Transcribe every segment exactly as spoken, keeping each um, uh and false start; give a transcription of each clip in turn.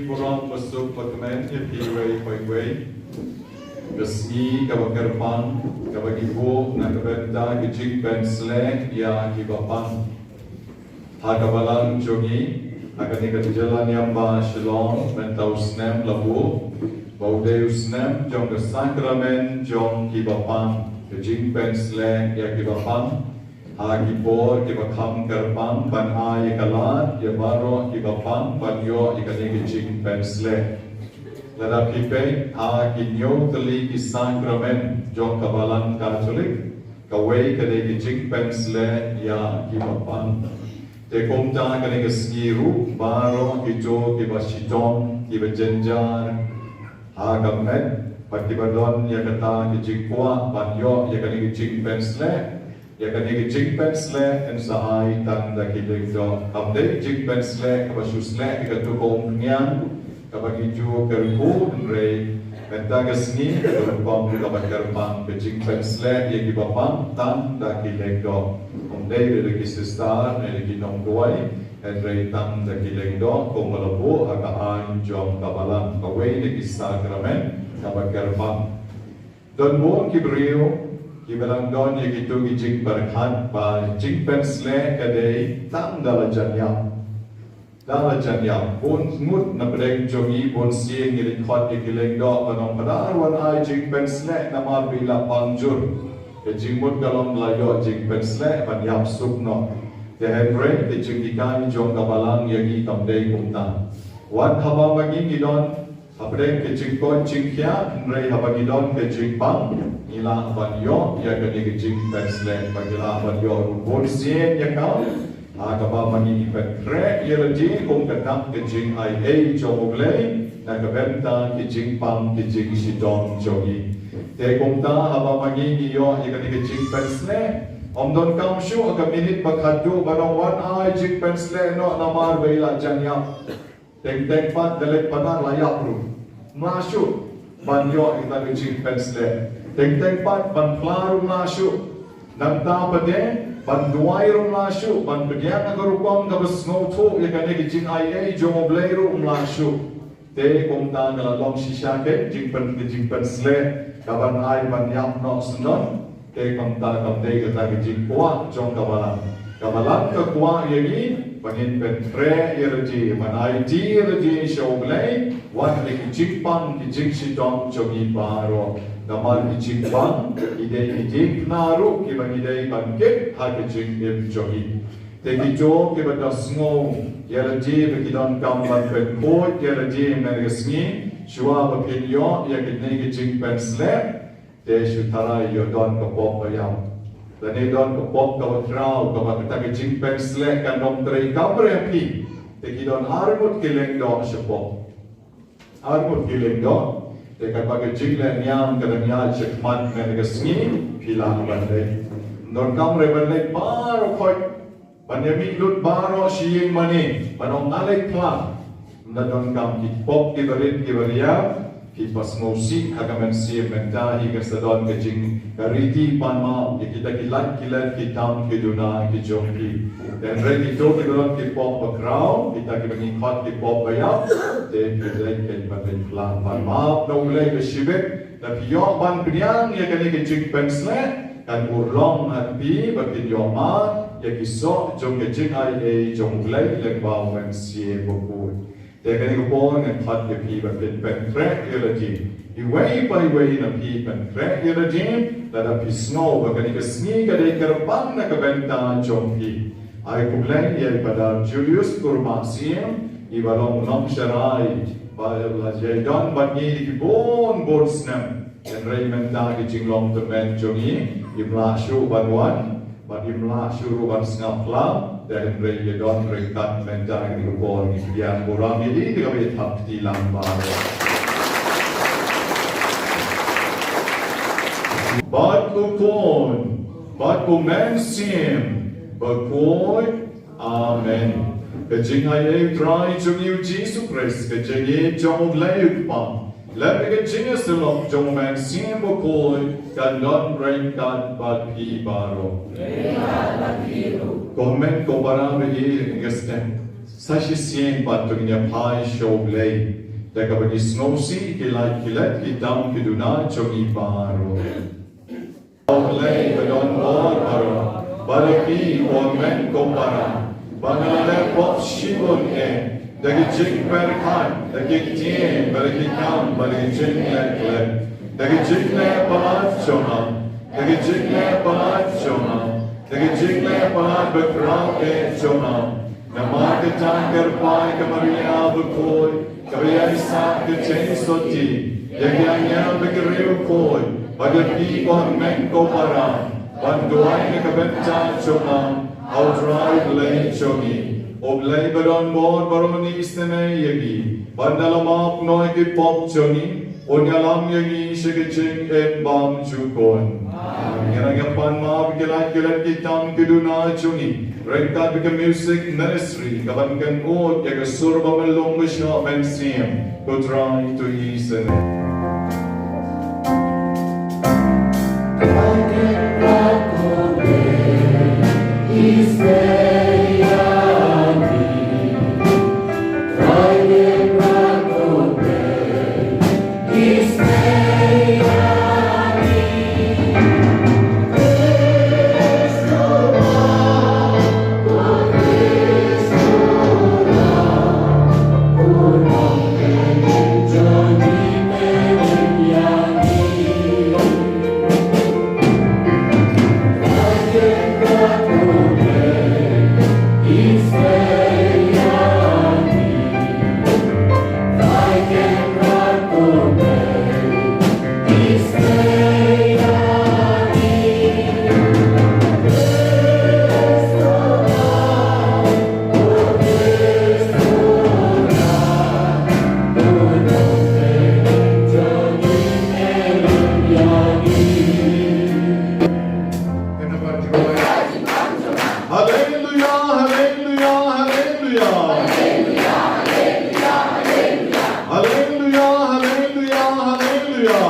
Burom basuk bakmen ïa phi iwei pa iwei. Ka sngi kaba kyrpang kaba ngi buh na ka bynta ka jingpynsleh ïa kiba pang. Ha ka balang jong ngi ha kane ka jylla niam ba Shillong mynta u snem la buh ba u dei u snem jong ka sakramen jong kiba pang, ka jingpynsleh ïa kiba pang. Ha ki por kiba kham kyrpang ban ai ïa ka lad ïa baroh kiba pang ban ïoh ïa kane ka jingpynsleh. Lada phi peit ha ki hynñiew tylli ki sakramen jong ka balang Katholik, kawei ka dei ka jingpynsleh ïa kiba pang. Te kumta kane ka sngi ruh baroh kito kiba shitom, kiba jynjar ha ka met bad kiba don ïa kata ka jingkwah ban ïoh ïa kane ka jingpynsleh. Ïa kane ka jingpynsleh yn sa ai tang da ki lyngdoh. Kam dei jingpynsleh kaba shu sleh ïa kato ka umphniang kaba ngi ju kyrkhu, hynrei mynta ka sngi ka rukom kaba kyrpang ka jingpynsleh ïa kiba pang tang da ki lyngdoh. Ym dei da ki sister ne da ki nongduwai, hynrei tang da ki lyngdoh kumba la buh ha ka aiñ jong ka balang, kawei na ki sakramen kaba kyrpang. Don bun ki briew kiba dang don ïa kito ki jingpyrkhat ba jingpynsleh ka dei tang da la jan ïap. Da la jan ïap. Bun ngut na pdeng jong ngi bun sien ngi leit khot ïa ki lyngdoh ban ong, "Pynban wan ai jingpynsleh namar ba i la pang jur." Ka jingmut ka long la ïoh jingpynsleh ban ïap suk noh. Te hynrei ka jinghikai jong ka balang ïa ngi kam dei kumta. Wat haba ma ngi ngi don hapdeng ka jingkoit jingkhiah, hynrei haba ngi don ka jingpang ngi lah ban ïoh ïa kane ka jingpynsleh, ba ngi lah ban ïoh ruh bun sien ïa ka. Ha kaba ma ngi ngi pynkhreh ïa lade kum ka dak ka jingaiei jong U Blei na ka bynta ka jingpang ka jingshitom jong ngi. Te kumta haba ma ngi ngi ïoh ïa kane ka jingpynsleh, ym donkam shuh ha ka minit ba khatduh ban ong, "Wan ai jingpynsleh noh namar ba i la jan ïap." Teng teng pat da leit panar la ïap ruh. Ym lah shuh ban ïoh ïa kata ka jingpynsleh. Teng teng pat ban phla ruh ym lah shuh. Nangta pat de ban duwai ruh ym lah shuh, ban pdiang ha ka rukom kaba sngewthuh ïa kane ka jingaiei jong U Blei ruh ym lah shuh. Te kumta nga la long shisha ka jingpyn, ka jingpynsleh kaban ai ban ïap noh syndon. Te kumta kam dei kata ka jingkwah jong ka balang. Ka balang ka kwah ïa ngi ba ngin pynkhreh ïa lade, ban aiti ïa lade sha U Blei wat la ki jingpang ki jingshitom jong ngi baroh. Namar ki jingpang ki dei ki jingpynah ruh kiba ngi dei ban kit ha ka jingim jong ngi. Te kito kiba da sngew ïa lade ba ki donkam ban pynkhuid ïa lade mynne ka sngi shuwa ba phin ïoh ïa kane ka jingpynsleh. Te shu tharai ïoh don ka pop ba ïap, lane don ka pop kaba khraw kaba kata ka jingpynsleh kan ym treikam re ha phi. Te ki don arngut ki lyngdoh shapoh, arngut ki lyngdoh. Te katba ka jingleh niam ka dang ïaid shakhmat mynne ka sngi, phi lah ban leit. Ym donkam re ban leit baroh khoit. Ban ïa mih lut baroh sha ïing mane ban ong nga leit phla. Ym da donkam, ki pop kiba rit kiba riam. Phi pat sngewsih ha ka mynsiem mynta hi kan sa don ka jing, ka riti pan map ïa kita ki lait ki let ki tam ki duna ki jong phi. Hynrei kito kiba don ki pop ba khraw, kita kiba ngi khot ki pop ba ïap, te phi leit, leit ban leit phla pan map na U Blei ba shibit. Da phi ïoh ban pdiang ïa kane ka jingpynsleh, kan urlong ha phi ba phin ïoh mad ïa ki soh jong ka jingaiei jong U Blei lyngba U Mynsiem Bakhuid. Te kane ka por ngan khot ïa phi ba phin pynkhreh ïa lade. Iwei pa iwei na phi pynkhreh ïa lade, lada phi sngew ba kane ka sngi ka dei kyrpang na ka bynta jong phi. Ai khublei ïa i Padar Julius Kurmah Syiem, iba long u nongsharai ba la ïai don bad ngi ïa ki bun bun snem. Hynrei mynta ka jinglong tymmen jong ngi, im lah shuh ban wan bad im lah shuh ruh ban sngap phla. Te hynrei ïa don ryngkat mynta ka dei ka por ngi pdiang burom ïa i, te kaba ïa thap kti lang baroh. Bad U Khun bad U Mynsiem Bakhuid. Amen. Ka jingaiei U Trai jong ngi U Jisu Khrist, ka jingïeit jong U Blei U Kpa, lem bad ka jingïasyllok jong U Mynsiem Bakhuid kan don ryngkat bad phi baroh. Ko hynmen ko para, ba ïa ka step. Sa shisien pat to ngin ïa phai sha U Blei da kaba ngi sngewsih ki lait ki let ki tam ki duna jong ngi baroh. A U Blei ba don bor baroh, ba la plie u hynmen ko para ba nga la leh pop shibun eh da ki jingpyrkhat, da ki ktien, da ki kam, da ki jingleh klet, da ki jingleh palat jong nga, da ki jingleh palat jong nga, da ki jingleh palat bakhraw eh jong nga. Namar kata kyrpad ïa ka Maria bakhuid kaba ïaisah ka jingsotti ïa ki angel bad ki riewkhuid, bad ïa phi ko hynmen ko para, ban duwai na ka bynta jong nga ha U Trai Blei jong ngi. U Blei ba don bor baroh un isynei ïa ngi, bad da la map noh ïa ki pop jong ngi, un ïalam ïa ngi sha ka jingim bymjukut. Ngi nang ïa pan map ïa ki lait ki let ki tam ki duna jong ngi ryngkat bad ka music ministry ka ban kynnoh ïa ka sur ba myllung ba shah mynsiem. Ko Trai to isynei. Haleluya, haleluya, haleluya. Haleluya, haleluya, haleluya.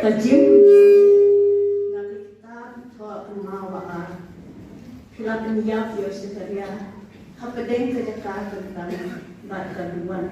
Ka jingpule na ka kitab Thoh Pynmaw ba ar. Phi la pynïap ïa u Sakaria hapdeng ka jaka kyntang bad ka duwan.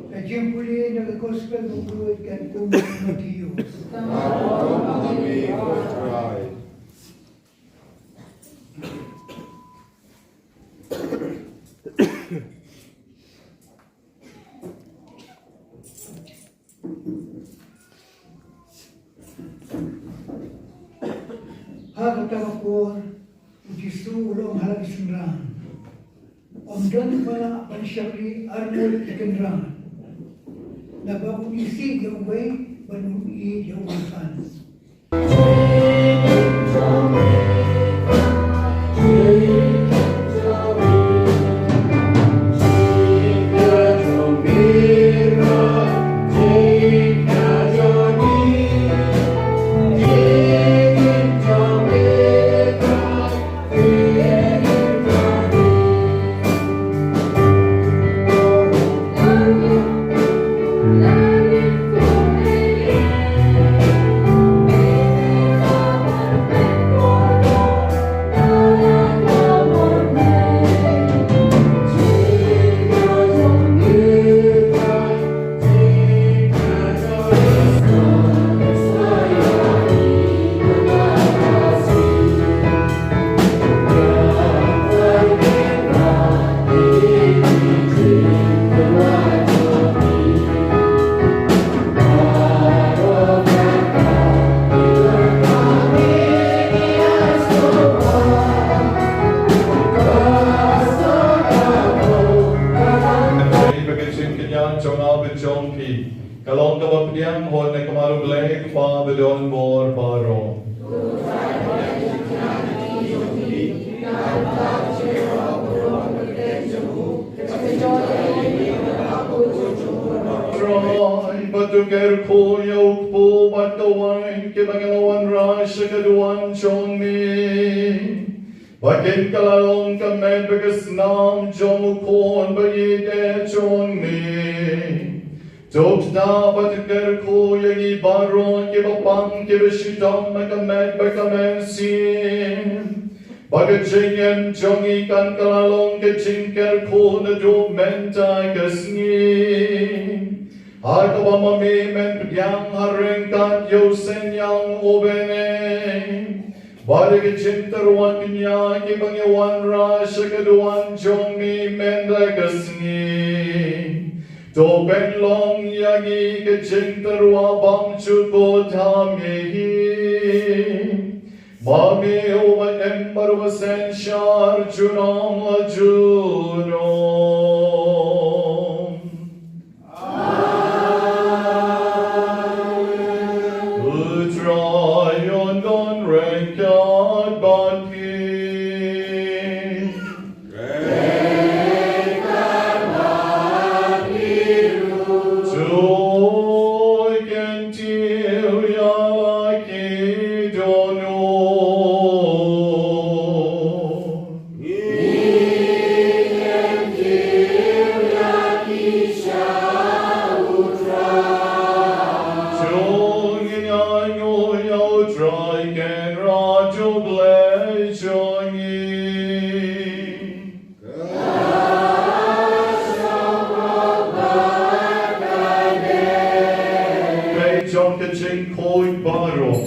Ka jingpule na ka Gospel bakhuid katkum u Mathaios. Ha kata ka por, U Jisu u la ong ha la ki synran, ym don ba lah ban shakri ar ngut ki kynrad. Naba un isih ïa uwei bad un ïeit ïa u arphan. Ka long kaba pdiang hok na ka mar U Blei, Kpa ba don bor baroh. Trai, ba to kyrkhu ïa u kpu bad ka wain kiba ngi la wanrah sha ka duwan jong me. Ba kin kylla long ka met bad ka snam jong u Khun ba ïeit jong me. To kta bad to kyrkhu ïa ngi baroh kiba pang kiba shitom ha ka met bad ka mynsiem. Ba ka jingim jong ngi kan kylla long ka jingkyrkhu naduh mynta ka sngi. Ha kaba ma me men pdiang ha ryngkat ïa u synñiang u bneng. Bad ïa ki jingtyrwa kñia kiba ngi wanrah sha ka duwan jong me mynta ka sngi. To pynlong ïa ngi ki jingtyrwa bymjukut ha me hi. Ma me uba im bad uba synshar junom la junom. U Trai un don ryngkat bad phi. To kyntiew ïa la ki dohnud. To ngin ïa nguh ïa U Trai Kynrad U Blei jong ngi. Peit jong ka jingkhuid baroh.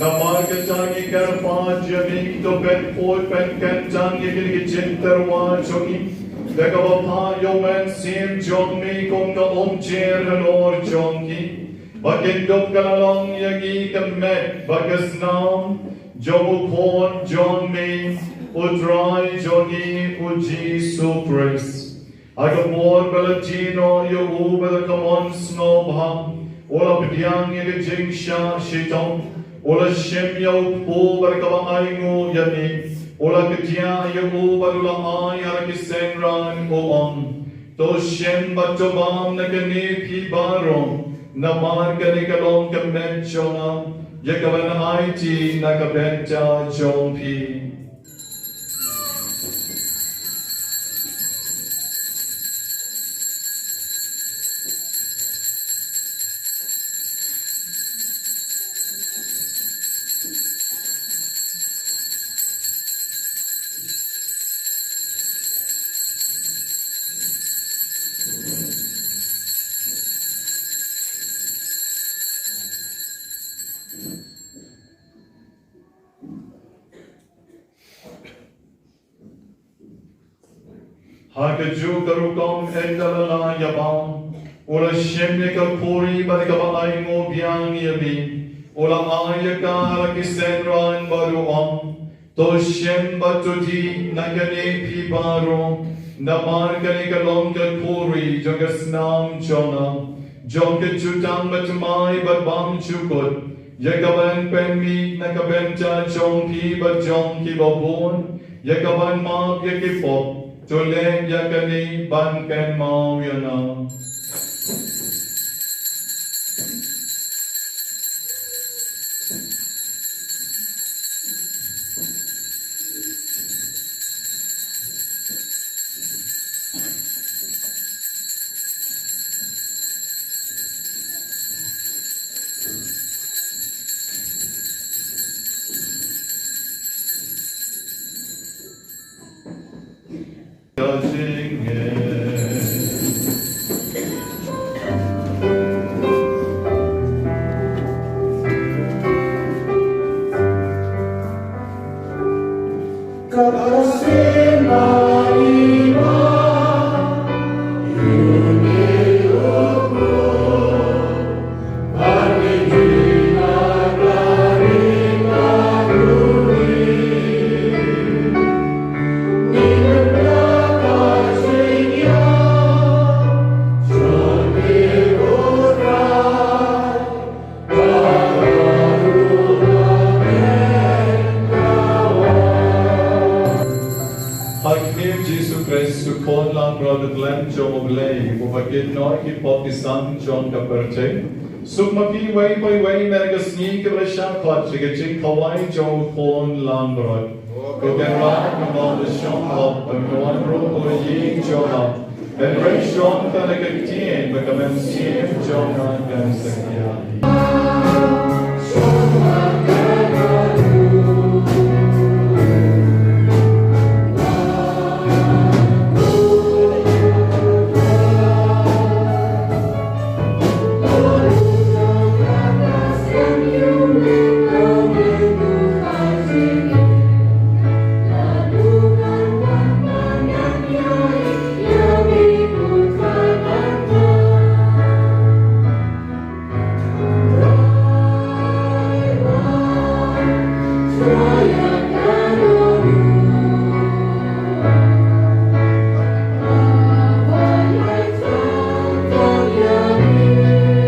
Namar kata ngi kyrpad ïa me, to pynkhuid pynkyntang ïa kine ki jingtyrwa jong ngi da kaba phah ïa u Mynsiem jong me kum ka umjer halor jong ki. Ba kin dup kylla long ïa ngi ka met bad ka snam jong u Khun jong me, U Trai jong ngi U Jisu Khrist. Ha ka por ba la die noh ïa u bad ha ka mon sngewbha, u la pdiang ïa ka jingshah shitom, u la shim ïa u kpu bad kaba ainguh ïa me, u la kdiah ïa u bad u la ai ha la ki synran, u ong, to shim bad to bam na kane phi baroh, namar kane ka long ka met jong nga, ïa kaban aiti na ka bynta jong phi. Ha kajuh ka rukom ynda la lah ïa bam, u la shim ïa ka khuri bad kaba ainguh biang ïa me, u la ai ïa ka ha la ki synran bad u ong, To shim bad to dih na kane phi baroh, namar kane ka long ka khuri jong ka snam jong nga, jong ka jutang bathymmai bad bymjukut, ïa kaban pynmih na ka bynta jong phi bad jong kiba bun, ïa kaban map ïa ki pop. To leh ïa kane ban kynmaw ïa nga. Ha khmih Jisu Khrist, u Khun langbrot u khlem jong U Blei, uba kit noh ïa ki pop ki san jong ka pyrthei. Suk ma phi uwei pa uwei mynta ka sngi kiba la shah khot sha ka jingkhawai jong u Khun langbrot. Ko Kynrad, ngam long ba shong hok, ba me wan ruh ha ïing jong nga. Hynrei shong tang da ka ktien, ba ka mynsiem jong nga kan satia.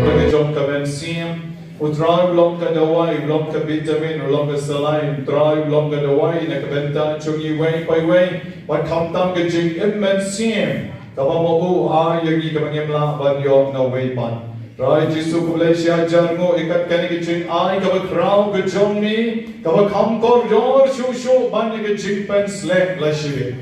Ka jong ka mynsiem, u Trai u long ka dawai, u long ka vitamin, u long ka saline, u Trai u long ka dawai na ka bynta jong iwei pa iwei, bad khamtam ka jingim mynsiem kaba ma u ai ïa ngi kaba ngim lah ban ïoh na uwei pat. Trai Jisu, khublei shi hajar nguh ïa kat kane ka jingai kaba khraw ka jong me, kaba kham kordor shuh shuh ban ïa ka jingpynsleh la shibit.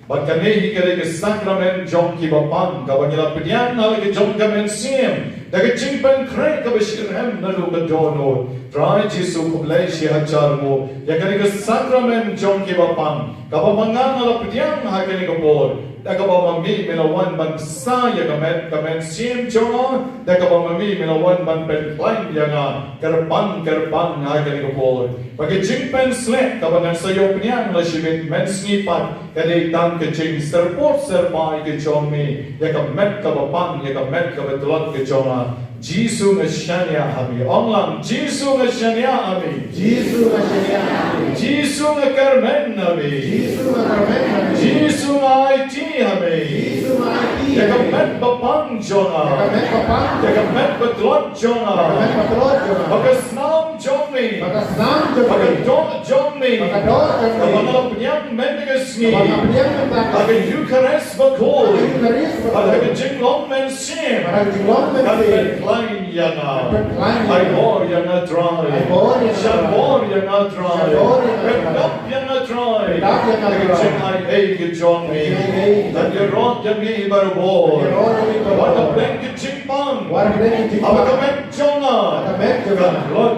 Bad kane hi ka dei ka sakramen jong kiba pang, kaba ngi la pdiang ha la ka jong ka mynsiem da ka jingpynkhreh kaba shitrhem naduh ka dohnud. Trai Jisu, khublei shi hajar nguh ïa kane ka sakramen jong kiba pang, kaba ma nga nga la pdiang ha kane ka por, da kaba ma me me la wan ban bsa ïa ka met ka mynsiem jong nga, da kaba ma me me la wan ban pynkhlaiñ ïa nga kyrpang kyrpang ha kane ka por. Ba ka jingpynsleh kaba ngan sa ïoh pdiang la shibit mynsngi pat, ka dei tang ka jingsyrpud syrpai ka jong me ïa ka met kaba pang, ïa ka met kaba tlot ka jong nga. Jisu, nga shaniah ha me. Ong lang, Jisu, nga shaniah ha me. Jisu, nga shaniah ha me. Jisu, nga kyrmen ha me. Jisu, nga kyrmen ha me. Jisu, nga aiti ha me. Jisu, nga aiti ha me. Ïa ka met ba pang jong nga. Ïa ka met ba pang. Ïa ka met ba tlot jong nga. Ïa ka met ba tlot jong nga. Ba ka snam jong me. Ba ka snam jong me. Ba ka doh jong me. Ba ka doh jong me. Kaba nga la pdiang mynta ka sngi. Kaba nga la pdiang mynta ka sngi. Ha ka Eucharist bakhuid. Ha ka Eucharist bakhuid. Bad ha ka jinglong mynsiem. Bad ha ka jinglong mynsiem. Kan pynkhlaiñ ïa nga. Kan pynkhlaiñ ïa nga. Ai bor ïa nga Trai. Ai bor ïa nga Trai. Shah bor ïa nga Trai. Shah bor ïa nga Trai. Pyndap ïa nga Trai. Pyndap ïa nga Trai. Ka jingaiei ka jong me. Ka jingaiei. Ngan ïaroh ïa me barabor. Ngan ïaroh ïa me barabor. Wat hapdeng ka jingpang. Wat hapdeng ka jingpang. Haba ka met jong nga. Haba ka met jong nga. Kan tlot.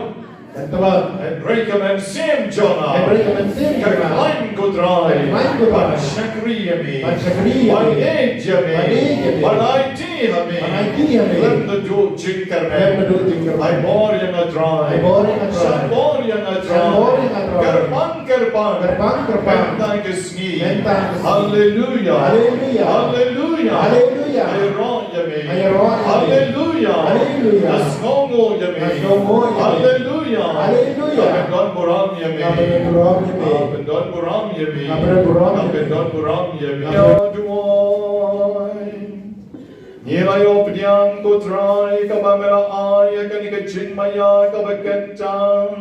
Kan tlot. Hynrei ka mynsiem jong nga. Hynrei ka mynsiem jong nga. Kan khlaiñ ko Trai. Kan khlaiñ ko Trai. Ban shakri ïa me. Ban shakri ïa me. Ban ïeit ïa me. Ban ïeit ïa me. Ban aiti ha me. Ban aiti ha me. Khlem da duh jingkyrmen. Khlem da duh jingkyrmen. Ai bor ïa nga Trai. Ai bor ïa nga Trai. Shah bor ïa nga Trai. Shah bor ïa nga Trai. Kyrpang, kyrpang. Kyrpang, kyrpang. Mynta ka sngi. Mynta ka sngi. Haleluia. Haleluia. Haleluia. Haleluia. Ïaroh ïa me. Ïaroh ïa me. Haleluya. Haleluya. Nga sngewnguh ïa me. Nga sngewnguh ïa me. Haleluya. Haleluya. Nga pyndonburom ïa me. Nga pyndonburom ïa me. Nga pyndonburom ïa me. Nga pyndonburom ïa me. Nga pyndonburom ïa me. Ïa duwai. Ngi la ïoh pdiang, ko Trai, kaba me la ai ïa kane ka jingmaïa kaba kyntang.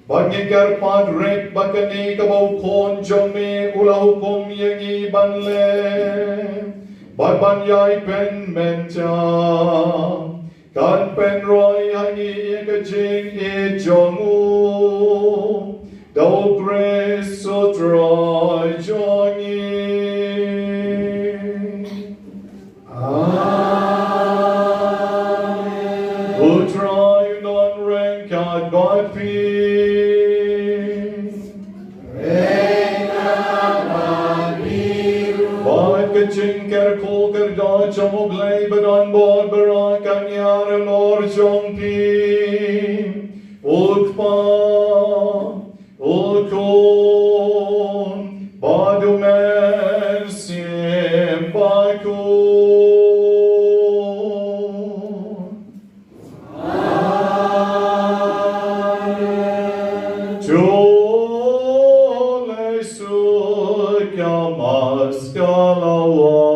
Bad ngi kyrpad rit ba kane kaba u Khun jong me u la hukum ïa ngi ban leh bad ban ïai pynmynta, kan pynroi ha ngi ïa ka jingïeit jong u, da U Khrist U Trai jong ngi. Amen. U Trai un don ryngkat bad phi. Ryngkat bad phi ruh. Bad ka jingkyrkhu kyrdoh jong U Blei badonbor baroh kan ïar halor jong phi. U Kpa, U Khun bad U Mynsiem Bakhuid. Amen. To leit suk ïa ka Mass ka la wan.